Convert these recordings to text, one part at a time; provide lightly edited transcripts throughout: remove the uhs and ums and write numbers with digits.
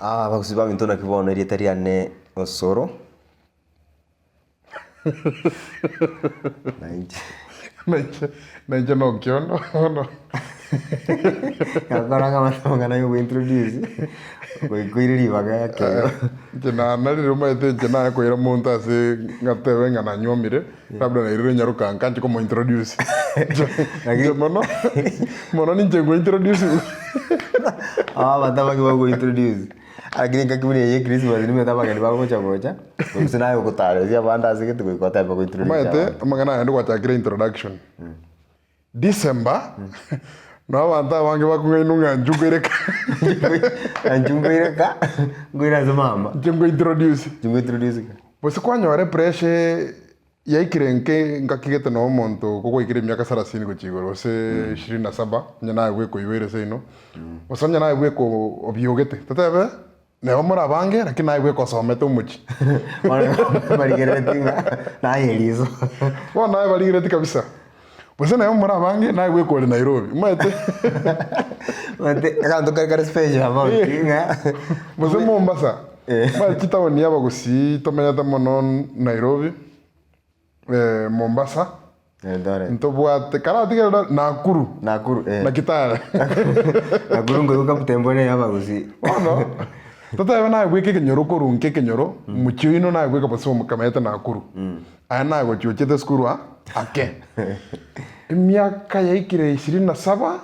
Abagusii baminto naki bono erieta riane Osoro. Nainche. Nainche nainche nokiondo bono. Gakora ng'a amang'ana ya ogointroduce, goikoire ribaga ekero. Inche nanarire omanyete inche naye koira omonto ase ngatebe ng'a nanyuomire, labda nairire nyaroka nka nche komointroduce. Inche mono, mono ninche nkointroduce. Aba abanto abange bagointroduce, lakini engaki buna eye ya echristmas nimanyete abageni bagocha gocha, gose naye ogotareria abande ase gete goika otebe gointroduce Omanyete abanto. amang'ana aya ndogwachakire introduction. December, nabo abanto abange bakong'ainwa ng'a inche nkoireka. Inche nkoireka, nkoira ase mama. Inche nkointroduce. Inche nkointroduce. Gose kwanyora epressure yaikire nke ngaki gete noo omonto kogoikera emiaka sarasini gochia igoro gose ishirini na saba, onye naye bweka oiboire seino, gose onye naye bweka obiogete, totebe neba more abange lakini naye bweka osomete omochie. Bono barigerereti ng'a naye eriso. Bono naye barigerereti kabisa, gose neba more abange naye bweka ore Nairobi, omanyete. Omanyete aganto kare kare special about ng'a. Gose Mombasa, omanyete chitaoni ya abagusii tomenyete mono Nairobi, Mombasa, Eldoret. ntobwate karatige Eldoret, Nakuru, Nakuru eh. na Kitale. Nakuru nkoigwa Kaptembwo neye abagusii. Bono, totebe naye bweka ekenyoro korwa nka ekenyoro, mochie oino naye bweka Bosongo kamenyete Nakuru. Aye naye gochia ochete esukuru aa ake. Emiaka yaikire ishirini na saba,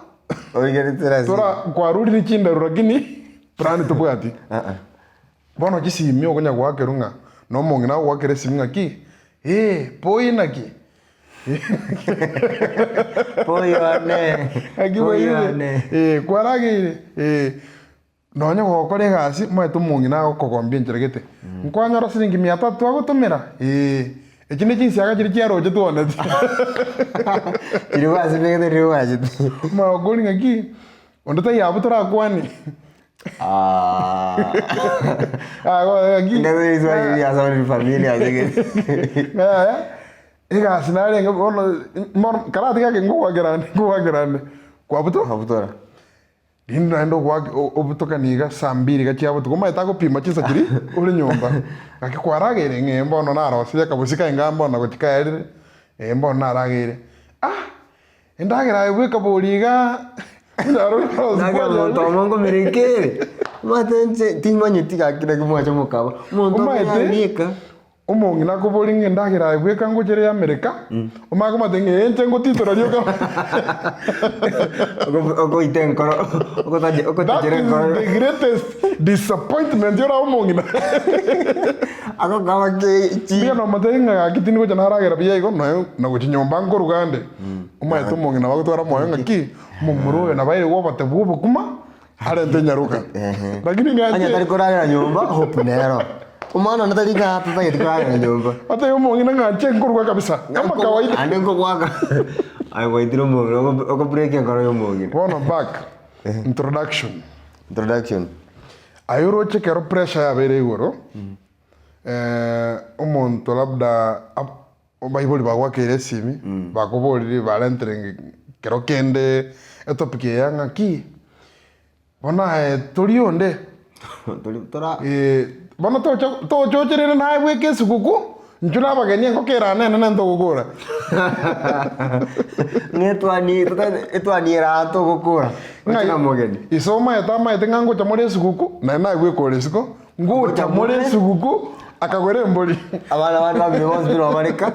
Origerete rasi. tora kwarurire chindaru lakini plan tobwati. Bono chisimi okonya goakerwa ng'a na omong'ina agoakera esimi ng'aki, eh, poi naki? Poi one, Naki poi bwairire? one. Eh, kwarageire? Eh, nonye gokora egasi, omanyete omong'ina agokogombia enchera gete, nkwanyora siringi mia tatu agotomera? Eh, echi ne chinsiaga chiria chiaroche twaoneti. Chiria gwasibegete riria gwachete. Omanye gokori ng'aki, onde taiyo abwo torakwanie. Ah. Egasi narenge bono mono karatiga ake ngogoakerane ngogoakerane kwabuto Kwabutora. Rinde naende ogoaka obutokani iga saa mbiri iga chia botuko omanyete agopima chinsa chiria ore nyomba gaki kwarageire ng'a ee mbono narosirie akabosi kaye nga mbono gochia kaerire ee mbono narageire ah! Endagera aye bweka bori iga Ndagera omonto omo nkomereka ere, omanyete inche timanyeti gaki naki mwacha mokaba, omonto omo Omanyete, yarieka. omong'ina akobori ng'a endagera aye bweka ngocha ere y'Amerika, omanye komanya ng'a ee inche ngotitora rioka. Oko- Okoita enkoro, okotache That okotachera is enkoro. the greatest disappointment yorabe omong'ina. Agokaba ki chi. Mbuya nomotebie ng'a gaki tindi gocha naragera buya igo, noe na gochia nyomba nkoruga ande. Omanyete omong'ina bagotwara omoyo ng'a ki, omomura oyo nabo aire obote bwa obokima, arente enyaroka. Lakini Onye ng'anche tari koragera nyomba, hope nero. Omwana onde tari ng'a tatageti koragera nyomba. Otebie omong'ina ng'anche nkoruga kabisa, kama kawaida. Ande nkobwaka, aye gwaitire omong'ina, oko- okobreak enkoro ya omong'ina. Bono back, introduction. Introduction. Aye oroche ekero pressure yabeire igoro, omonto labda Abaibori bagoakeire esimi, bakoborire barentere kero kende etopic eye ya ng'aki, bono aye tori onde, bono tocha tochocherere naye bweka esuguku, intwe na abageni engoko erane enene ntogokora. Ng'a etwani etwani ere aa togokora, oche na omogeni. Iso omanyete amaete ng'a ngocha more esuguku, naye naye bweka ore isiko, Ngocha more esuguku, akagora embori. Abana bande babere bonsi bire obareka,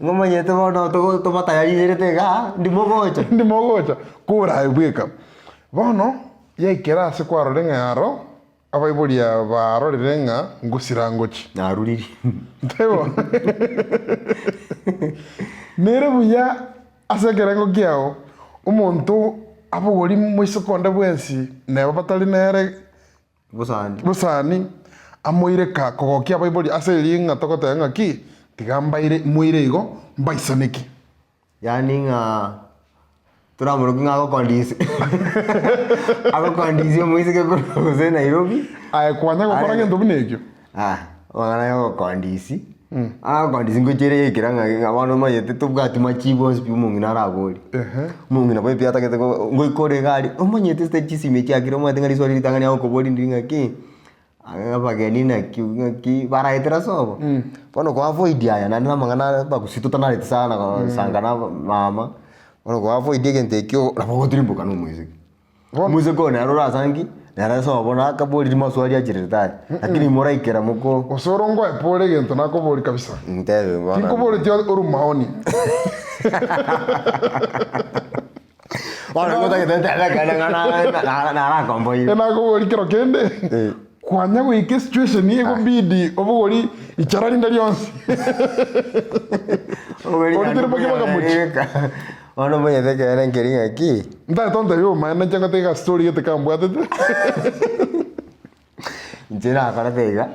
ng'omanyete bono togo tobatayariserete igaa, ndimo gocha. Ndimo gocha, korae bweka. Bono, yaikera ase kwarorire ng'a aro, abaibori aba barorire ng'a ngosira ngochia. Naruriri. Taibo? Nere buya ase ekerengo kiao, omonto abogori moiseke onde bwensi, neba batari nere. Bosani. Bosani, amoire ka kogokia abaibori ase erio ng'a togoteba ng'a ki, tiga mbaire moire igo, mbaisaneki. Yaani ng'a toramoroke ng'a agokondisi agokondisi omoiseke korwa gose Nairobi. Aye kwanya gokora Are- gento buna ekio? Ah, amang'ana ya ogokondisi. Agokondi singochire yaikera ng'a ng'a bono omanyete tobwati machibu onsi pi omong'ina arabori. Ehe. Omong'ina bono pi atagete ko ngoika ore iga aria, omanyete ase chisimi echiakire omanyete ng'a riswari ritang'ani agokobori ndiri ng'aki, abageni naki ng'aki baraetera sobo. Bono ko avoid aya naende na amang'ana are abagusii totanareti sana gosanga na mama, bono ko avoid egento ekio nabo ogotirimboka na omoiseke. Bono- Omoiseke oyo nere orasangi, nere sobo nakaboriri maswali achirerete aye, lakini moraikera moko Osoro ngoe pore egento nakobori kabisa. ntebe bono. Tinkoboretie oru maoni. Bono nigo otagete ntebe ekende ng'a na- na- narakomboire. Nakobori kero kende Eh. kwanya goika esituation egobidi obogori ichara rinde rionsi. Oritire mpaka bakamochia. Bono omanyete ekeene nkeri ng'aki? Ntagete ontebie obomaene inche ngote egastori gete kambwatete. Inche nakorete iga,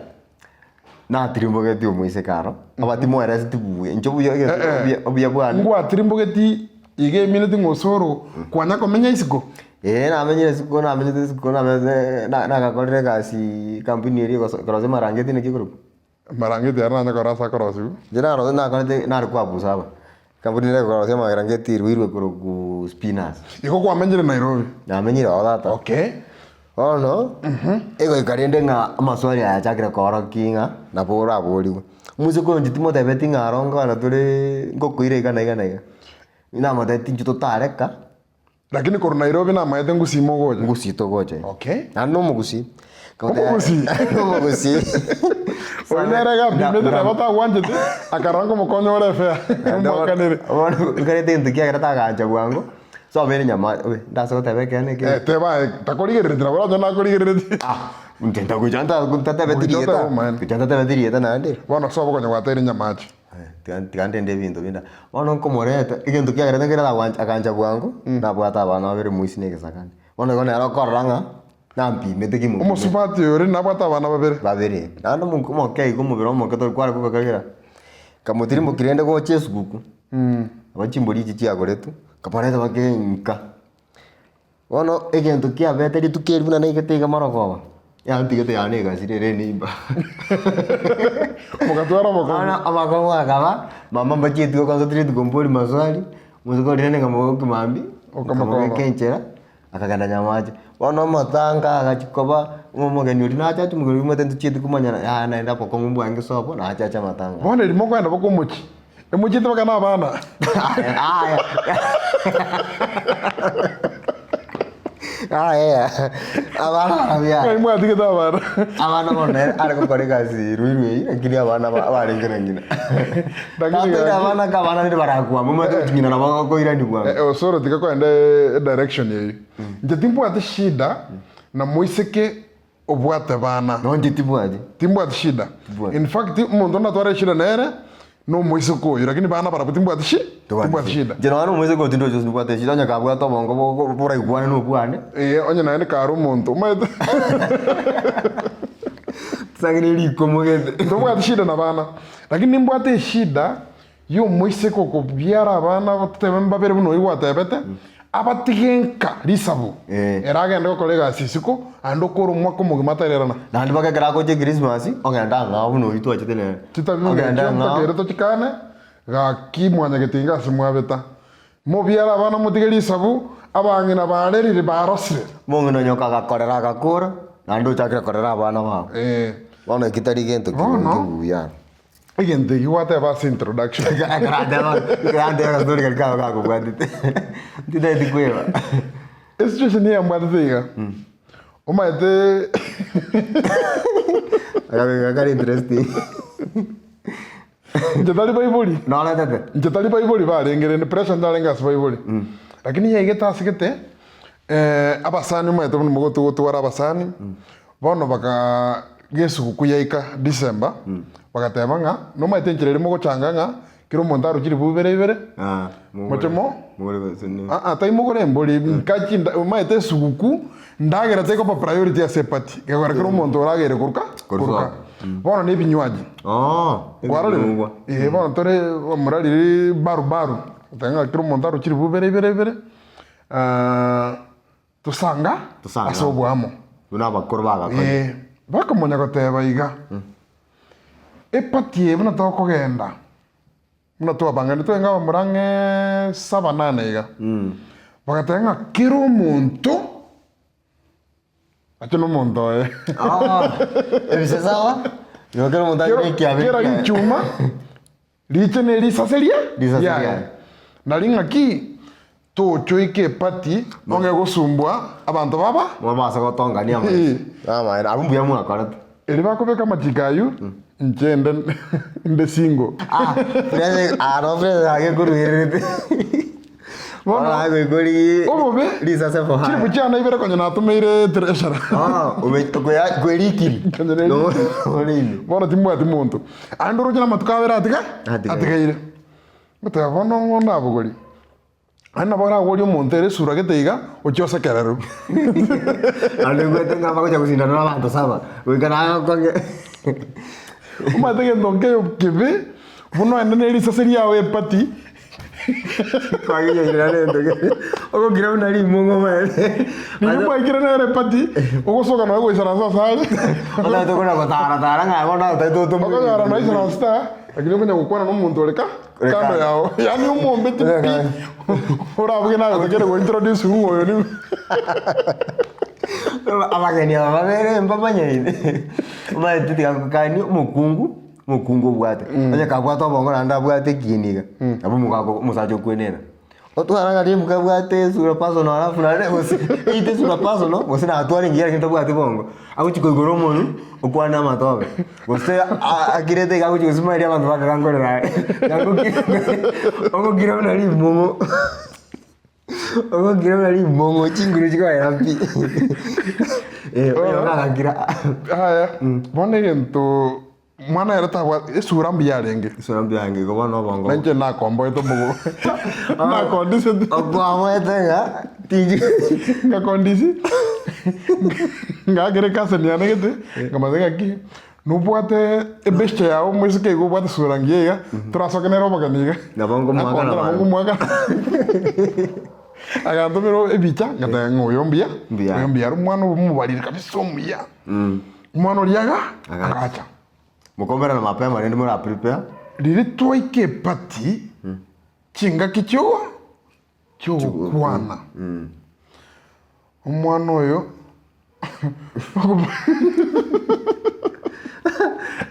natirimbogetie omoiseke aro, aba timoereseti buya, inche obuya Eh, eh. obuya obuya bwane. Ngwatirimbogeti iga emineti ng'a osoro kwanya komenya isiko. Eeh namenyire isiko namenyete isiko namenyete na nagakorire egasi kampuni eria egoso ekorosia amarangeti naki ekorokwa. Amarangeti aria nanye korora ase akorosiwa. Inche naro nakorete nare kwabusa aba, ekampuni ere ekorosia amarangeti erwairwe korokwa spinners. Igo kwamenyire Nairobi? Namenyire oo tata. Okay. Bono, egoika rende ng'a amaswali aya achakire koorokia ng'a nabo oraborigwe. Omosike oyo inche timotebeti ng'a aro nkwana tore ngokoira iga na iga na iga. Namotebetie inche totareka. Lakini korwa Nairobi namaete ngusii mogocha. Ngusii togocha. Okay. Naende na omogusii. Omogusii? Omogusii. Oyo nere iga apimete nabo tagwanchete, akarora nkomokonya ore efare, omoakanere. Bono nkareta egento kiagera tagancha bwango, so abeire nyama obe ndase goteba ekeene eke. Eh, teba aye, takorigereretie nabo orache nakorigereretie. Ah, inche ntagocha nta ntatebeti Gocha rieta, otebe omaene. gocha ntatebeti rieta naende. Bono sobo konya gwateire nyamache. Tiga ndende ebinto binde. Bono nkomoreta, egento kiagerete nkere tagwancha agancha bwango, nabwate abana babere moisia na egesagane. Bono igo nere okorora ng'a nampimete ki mopimete. Omosubati oyo rende nabwate abana babere. Babere. Naende omo omoke iga omobere omoke tori kware kogakagera, nkamotirimbokia rende gocha esuguku, nabo chimbori echi chiagoretwe, nkabareta bake nka. Bono egento kiabete rituko eri buna naigete iga marogoba, yantigete yane egasira ere enimba. Mogatwara obokong'u. Bono amakong'u akaba, mama mbachieti goconcentrate kombori maswali, omosike oria rende nkamobokia mambia, Okamokoba. nkamobeka enchera, akagenda nyamache. Bono amatanga agachia koba, omogeni oria nachache omogeni oria omanyete ntochieti komanyana, yaya naende obokong'u mbwange sobo, nachache amatanga. Bono eri mokoenda boka omochie, emochiete mpaka na abana. Aya. Aya. Abana Ng'ai abia. mwatigete abana. Abana bono nere are gokora egasi ruiru eyio lakini abana ba- barenge na ng'ina. Lakini Tatoire gaki- abana ka abana rende barakwama omanyete gochi ng'ina nabo agokoirania bwango. Eh, osoro tiga koenda eh, direction eyio. Inche timbwati shida na moiseke obwate bana. Nonche tibwati. Timbwati shida. Tibwati. In fact, omonto ndatware eshida nere, nomoiseke oyo, lakini bana barabwo timbwati shi, timbwati shida. Inche nonya nomoiseke oyo tindochi gose nibwate eshida, onye kabwate obongo bo- boraigwane na obwane. Ee, onye naende kare omonto, omanyete. Tisang'e ne rikomo gete. Ntobwati shida na bana, lakini nimbwate eshida Y'omoiseke okobiara abana totebe mbabere buna oyio gwatebete, abatige nka risabu, Eh. ere agende gokora egasi isiko, aende okore omwaka omogima atarerana. Naende mpaka ekero agocha ekrismasi, ogende ang'ao buna oyio twachete nere. Chitabi Ogende echio ang'ao. ntakeire tochikane, gaki mwanyagete inga ase mwabeta. Mobiare abana motige risabu, abang'ina barerire barosire. Omong'ina onye okagakorera agakora, naende ochakire korera abana bao. Eh. Bono eki tari gento Bono. kibuya. Egento eki gwateba ase introduction. Ekero agastori karia kago gakobwatete. Tintageti kweba. Esituation eye yambwatete iga, omanyete Akabeka kare interesting. inche tari baibori, Noretete? inche tari baibori barenge rende pressure ntarenge ase baibori. Lakini yaigete ase gete, abasani omanyete buna mogotwara abasani, Bono baka gesuguku yaika December, bagateba ng'a nomanyete enchera eria mogochanga ng'a kera omonto aroche ribu bibere bibere, moche mo aa tai mogore embori nka chinda omanyete esuguku ndagera tekoba priority ase eparty, gekogera kera omonto oragere koruka koruka. Bono na ebinywaji, kwarorire? Eeh bono tore bamura riria barubaru, goteba ng'a kera omonto aroche ribu bibere bibere bibere. Tosanga Tosanga. ase oboamo. Buna abakoro bagakora. Ee, bakomonya goteba iga. Eparty eye buna tokogenda, buna twabang'anire twenge abamura ang'e saba nane iga, bagateba ng'a kera omonto ache na omonto oye. Ebise sawa, igo kera omonto Kera ache na ekiabe kera ekiaye. richuma, riche na erisase ria Risase riaye. riaye. Nari ng'aki, tochoika eparty onge gosumbua abanto baba. Mobasa gotongania Eh. amaene, abwo mbuya mwakorete. Erio bakobeka amachiko ayio, inche inde inde single. Ah, pressure ah, no pressure ake nkoruererete. Bono, Bono agoikori obobe, risase for chilifu hire. chiane ibere konya natomeire treasurer. Ah, ome- okweya- kwerikiri. Konya nerikiri. No, ore ime. Bono timbwati monto. Aende oroche namatuko abere atiga Atigaire. atigaire. Ngoteba bono ng'o ndabogori. Naende nabo oraborie omonto ere esura gete iga, ochie osekererwe. Naende oigwete ng'a bagocha gosindana na abanto saba, goika naye okonge. Omanyete egento nkeyo kebe, buna oende ne risase riao eparty, Kwagenyeire nare egento kebe, ogokira buna rimong'o omanyete. riria mwaikire nere eparty, ogosoka nonya goisaransa ase are, Otagete kona gotara tara ng'a bono otagete otomwe. okonyora noisaransa iga, lakini okonya gokwana na omonto ore ka. Kando yao, yaani omombeti pi orabuge nagotekere go introduce ng'o oyo ni Abageni aba babere mbamanyaine omanyete tiga kani omokungu, omokungu obwate onye kabwate obongo naende abwate ekieni iga, nabo omogaka omosacha okwenera. Otwara ng'a ribu kabwate esura personal alafu naende gose eite esura personal gose natware engiya lakini tabwati bongo, agochi koigora omonwe okwane amatobe, gose akirete iga agochi gosmile abanto bakagankorera aye, ogokira buna rimong'o ogokira buna rimong'o chinguru chikoera pi oyo agakira. Yaya, bono egento Mwana ere tabwate esura mbuya arenge. Esura mbuya arenge igo bono obongo. Na inche nakomboete omogo. Nakondisete. Okwamoete ng'a tinchi. Ngakondisi. Ngakera ecousin yane gete, nkamotebia ng'aki, nobwate ebeshte yago omoiseke iga obwate esura engiya iga, torasoke nere obogeni iga. Nabo nkomoakana Akondora nabo mambia. nkomoakana. Agantomera ebicha, ngateba ng'a oyo mbuya, Mbuya. oyo mbuya are omwana omobariri kabisa omuya. Omwana oria aga Agacha. agacha. Mokomerana mapema rende mora prepare. Riria twaika epati, chingaki chiogo chiogokwana. Omwana oyo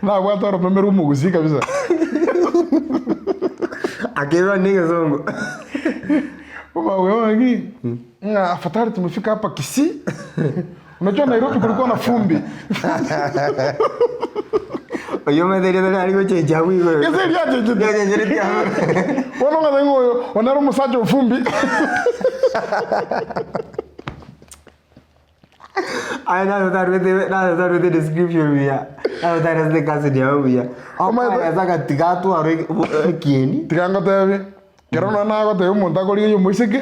nabwate oromeme rwa omogusii kabisa. Akerwa negesongo. Omagwe ng'aki, ng'a afadhali tumefika hapa Kisii. Unajua Nairobi kulikuwa na fumbi. Oyio omanyete erieta riare gochenchia abwo igoro. Gese riachenchete. Riachenchereti abwo. Bono ng'ate ng'a oyo one nere omosacha o fumbi. Aye naro tarwete naro tarwete description buya. Naro tarwete cousin yao buya. Omanyete- Okoeresa agatiga atware ekieni. Tiga ngotebie, ekero nonye nagotebia omonto akorigereria omoiseke,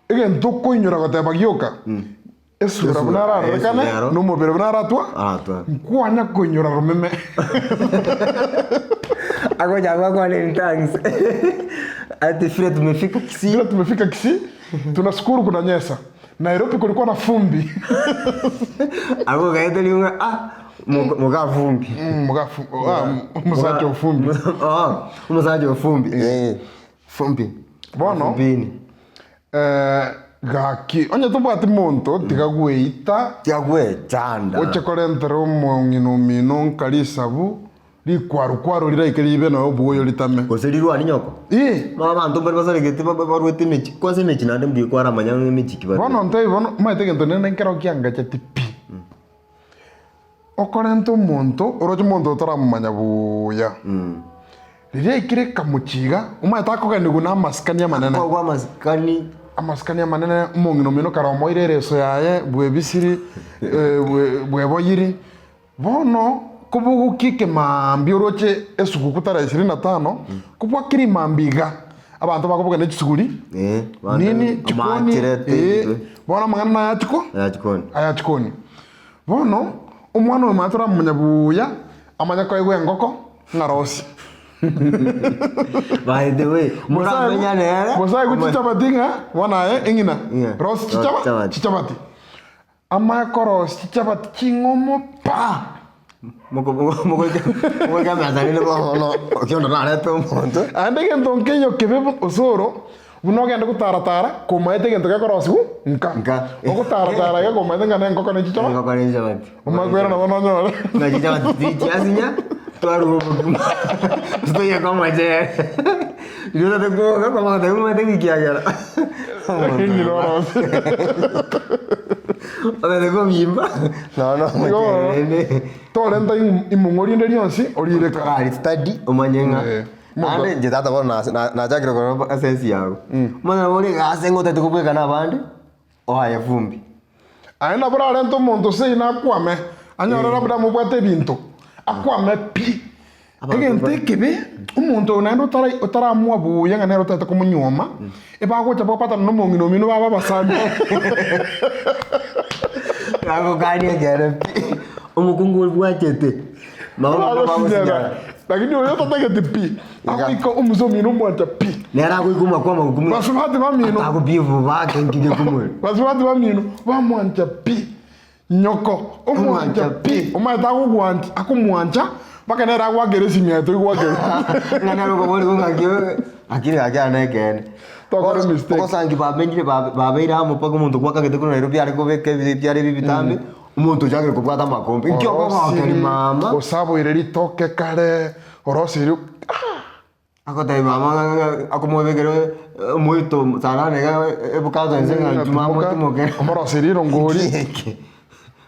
Egento okoinyora goteba gioka, esura buna ararorekane, Esura ero. na omobere buna aratwa, Aratwa. nkwanya koinyora romeme. Agocha gwakwana in tongues. Ati vile tumefika Kisii. Vile tumefika Kisii, tunashukuru kunanyesha. Nairobi kulikuwa na fumbi. Abwo okaeteria ng'a ah, moka fumbi. Moka fu- ah, omosacha o fumbi. Oh, omosacha o fumbi. Eh, fumbi. Bono. Fumbini. Gaki, onye tobwati monto, tiga gweita, Tiga gwechanda. oche korentera omong'ina omino nka risabu, rikwaru-kwaru riraike ribe nonya oboyo ritame. Gose rirwani nyoko. Ee. Bono abanto mbare basaregete barwete emechie, kwanza emechie naende mbuya kwaramanya ng'a emechie ki barwete. Bono ntebi bono, omanyete egento nende nkero kiangacheti pi. Okorenta omonto, oroche omonto otaramomanya buya. Riria aikire ekamochia iga, omanyete akogenigwa na amasikani amanene. Akoegwa amasikani. Amasikani amanene, omong'ina omino kare omoire ereso yaye, bwebisiri, bweboyiri. Bono, kobogokia ekemaambia oroche esuguku tarehe ishirini na tano, kobwakire imambia iga, abanto bakoboka ne chisuguri, nini, chikoni, bono amang'ana naya chiko, aya chikoni. Bono omwana oyo manya toramomanya buya, amanye koegwa engoko ng'a rosi. By the way, moramenya nere. Gose aegwe chichabati ng'a bono aye eng'ina, Ng'a, rosi rosi chichaba chichabati. chichabati. Amanye korosia chichabati ching'omo pa! Mogoika emesa rende bono okiondo narete omonto. Aende egento nkeiyo kebe osoro, buna ogende gotaratara, komaete egento gekorosiwu nka. Nka. Ogotaratara iga komaete ng'a na engoko ne chichaba, Engoko ne chichabati. omanye koirana bono onyore. Ng'a chichabati tichiasinya, twaruga obokima, toiyeke omochere. Riria otagete kwoga, kwamanya goteba omanyete ng'a ekiagera omonto Ng'ina oyo orosie. Otagete kobimba, nonya na omochere rende. Torenta imong'o rinde rionsi orire ka. Torari study omanye ng'a Eh, omonto- naende inche tata bono nase- na- nachakire korora ase ensi yago. Omanye nabo ore egasi ng'a otagete kobweka na abande, oaye vumbi. Aye nabo orarente omonto seino akwame, anyore labda mobwate ebinto, akwame pi. Abanto Egento ba- ekebe, omonto oyo naende otara otaramua buya ng'a nere otagete komonyuoma, ebagocha bapatana na omong'ina omino babe abasani. Nagokania ekere pi, omokungu obwachete, mama omino Bagosinyana. bagosinyana. Lakini oyo otatagete pi, agoika omusa omino omwancha pi. Nere agoika omwaka omogumu Basubati bamino. atagobievu bake nkige kumuri. Basubati bamino bamwancha pi. Nyoko omwancha pi. Omanyete agogwancha akomwancha mpaka nere agoakera esimi aye toigwakera. Ng'a nere okoborigwa ng'aki lakini gaki ande ekeene. Tokore mistake. Ogosangi bamenyire babeire amo mpaka omonto gwakagete korwa Nairobi are kobeka ebiare ebi ebitambe, omonto ochakire kobwata amakombe. Inki okogokeri mama? Osaboire ritoke kare, orosirie ah. Agotebia mama ng'a ng'a akomobekera omoito saa nane iga ebukato inse ng'a inchu mama otimokere. Omoroserie erongori. Eki.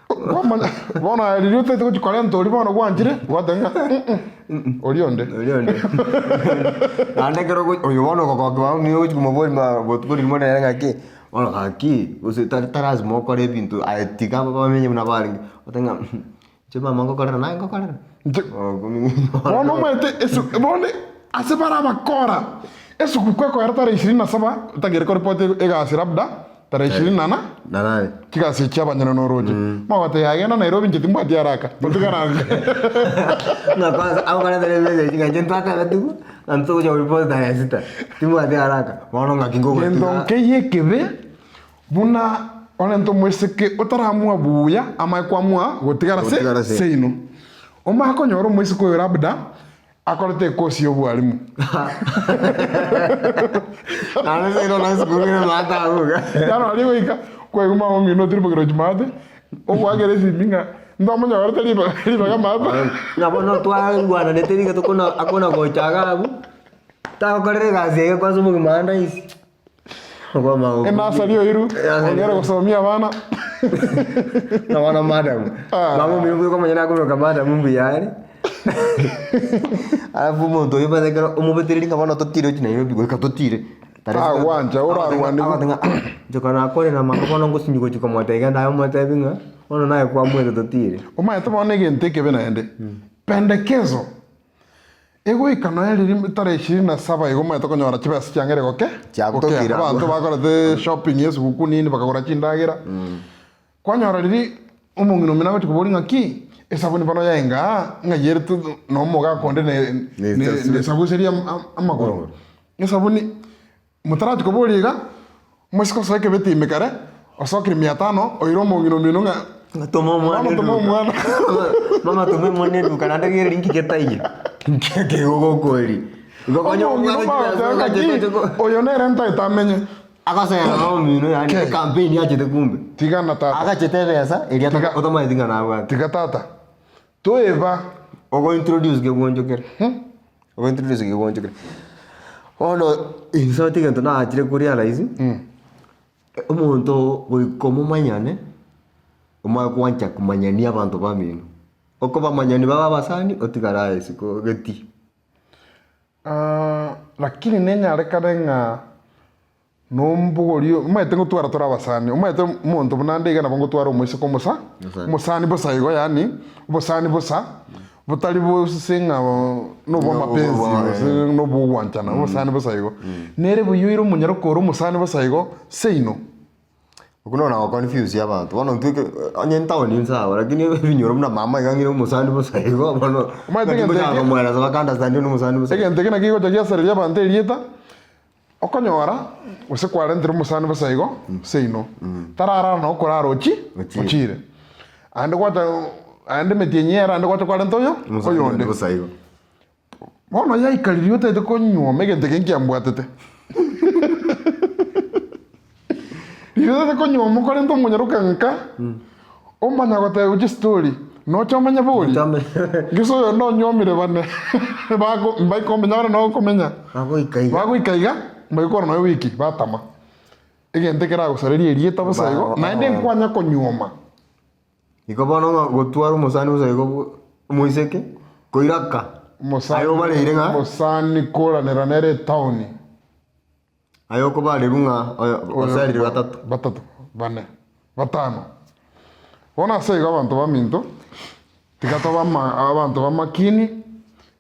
Kwamanya bono aye riria otagete gochia korenta oria bono gwanchire, gwateba ng'a mm oria onde. Oria onde. Naende ekero ogo oyo bono ogokokia mama omino ogochia komoboria ma botuko riria nere ng'aki, bono gaki gose tari tarasima okore ebinto aye tiga bamenye buna barenge, otebe ng'a inche mama ngokorera naye ngokorera. Inche bono omanyete esu bono ase bare abakora, esuguku ekoera tarehe ishirini na saba, otagere koripoti egasi labda tarehe ishirini na na Na nane. chigasi echi abanyene noroche. Mogoteba yaya genda Nairobi inche timbwati haraka, otigare ange. Ng'a kwanza agokoretera emessage ng'a inche ntwatebetiwu, ng'a ntogocha koripoti tarehe sita, timbwati haraka, bono ng'aki Gento ngogotiga. nkeiyo ekebe. Buna orente omoiseke otaramua buya amae kwamua gotigara se Gotigara se. seino. Omanye konyora omoiseke oyo labda akorete ekosi y'obwalimu. Naende seino na esukuru ere maate abwo iga. Yano aria goika kwaigwa mama omino otirimokire gochia maate, ogoakera esimi ng'a ntomonyorete ribaga ribaga maate. Ng'a bono twaigwananete riga tokona akona gocha iga abwo, tagokorera egasi eye kwanza omogima ande aisi. Enasari oirwe, ongere gosomia abana. Na bono madam. Ah. Mama omino bweka omonyene akoboka madam mbuya are. Alafu omonto oyio omanyete ekero omobetereri ng'a bono totire gochia Nairobi goika totire. Tagwancha, orarwane. Agote ng'a ah, inche kore nakwanire na mama bono ngosinyi gochia komotebia genda aye omotebi ng'a bono naye kwamwete totire. Omanyete bono egento ekebe naende, pendekezo. Egoika nonya riria tarehe ishirini na saba igo omanyete konyora chibesa chiang'eire goke Chiagotokire gokea. abwo. Abanto bakorete shopping ya esuguku nini bakagora chindagera. Kwanyora riria omong'ina omino agochia koboria ng'a ki, esabuni bono yaenga aa, ng'ai ere to na omogaka onde ne Ne- ne- nesabuseria am- am- amagoro. Amagoro. Esabuni, motarachi koboria iga, Omosike osoe ekebeti ime kare, osokire mia tano, oire omong'ina omino ng'a Ng'a toma omwana Mama toma eduka. omwana. Mama toma omwana eduka naende rigereria inki getaiyo. Inki ekegogokori. Igo konya Omong'ina obwate omagoteba chibesa ng'a ogachete ki, oche ko- oyo nere ntaete amenye. Agosera mama omino yaani Kei. ecampaign yachete kumbe. Tigana tata. Agachete ebesa eria Tiga- otamanyeti ng'a nabwate. Tiga tata. Toeba. Ogo introduce kegwonchokera. Ogo introduce kegwonchokera. Bono inse egento nachire ko realize, omonto goika omomanyane, omanye koancha komanyania abanto bamino. Okobamanyani babe abasani, otigare aye isiko getii. Lakini nenyarekane ng'a Nombogorie, omanyete ngotwara tore abasani, omanyete omonto buna ande iga nabo ngotwara omoiseke omosa, Omosani. omosani bosa igo yaani, obosani bosa, botari bose ng'a nobo amapenzi gose nobo ogwanchana, obosani bosa igo. Nere buya oire omonyaroka ore omosani bosa igo, seino. Okwo nonya go confuse abanto, bono intwe eke onye etown nsawa lakini ebinyoro buna mama iga ng'ire omosani bosa igo bono, Omanyete egento ngochaka eke- komoeresa baka understand onde omosani bosa igo. Egento eke naki gegocha giasareria abanto erieta, Okonyora, gose kwarentire omosani bosa igo, seino, tararara nao okorara ochi, Ochire. ochire. Aende gwacha. Aende emetienyi ere aende gwacha kwarenta oyo, Omosani oyonde. onde bosa igo. Bono yaikaririe otagete konyuoma egento eke nkiambwatete. Riria otagete konyuoma okorenta omonyaroka nka, omanya gotebigwa chistori, nocha omanye bori, gose oyonde onyuomire bane, bako mbaikomenya bare noo okomenya, Bagoika iga. bagoika iga, mbaikora nonya ewiki, batama. Egento ekeragosarerie erieta bosa igo, naende nkwanya konyuoma. Igo bono ng'a gotwara omosani bosa igo omoiseke, koiraka, aye obareire ng'a. Omosani koranera nere etaoni. Aye okobarerwa ng'a oyo oserire batato. Batato, bane, batano. Bono ase igo abanto baminto, tiga tobe ama abanto bamakini,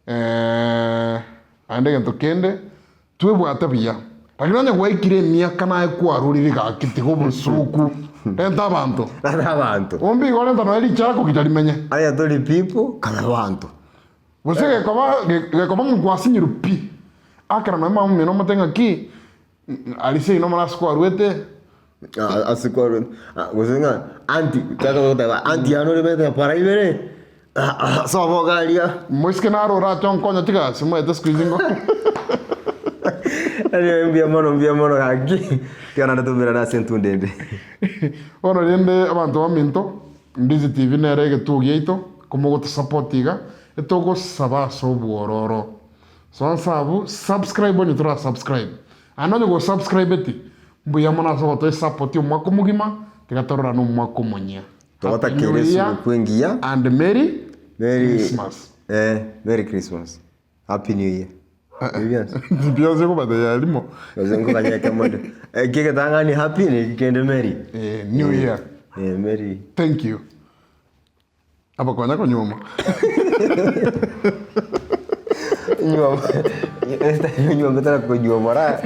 naende egento kende, Twebwate buya, lakini onye gwaikire emiaka naye kwarorire gaki tiga obosuku, renta abanto. Renta abanto. Ombe igo renta nonya richara kogicha rimenye. Aye tori people kabe abanto. Gose gekoba gekoba ng'a gwasinyirwe pi, akera nonya mama omino omote ng'aki, aria seino omoro ase kwarwete. Ase kwarwete, gose ng'a aunty, chaka goteba aunty yane ore bete para ibere, sobo iga aria. Moiseke naro orache onkonye chigasi omanyete siku hizi ngo. Anyway, mbuya mono mbuya mono gaki, tiga naende toumerane ase entunda ende. Bono rende abanto baminto, Ndizi TV nere egetuo giaito, komogotosupport iga, etogosaba ase obwororo. Soa nse abwo, subscribe onye tora subscribe. Aye nonye go subscribeti, mbuya mono ase ogotoa esupport omwaka omogima, tiga tororane omwaka omonyia. Happy New Togotakera Year esuguku engiya. and Merry Merry Christmas. Eh, Merry Christmas. Happy New Year. Ebi bionsi. Bionsi okobatebia rimo. Gose nkoganya ekemo nde. Eki egetang'ani happy na eki kende merry. Eh, New Year. Eh, merry. Thank you. Abakonya konyuoma. Nyuoma. Nyuoma tara konyuoma ra.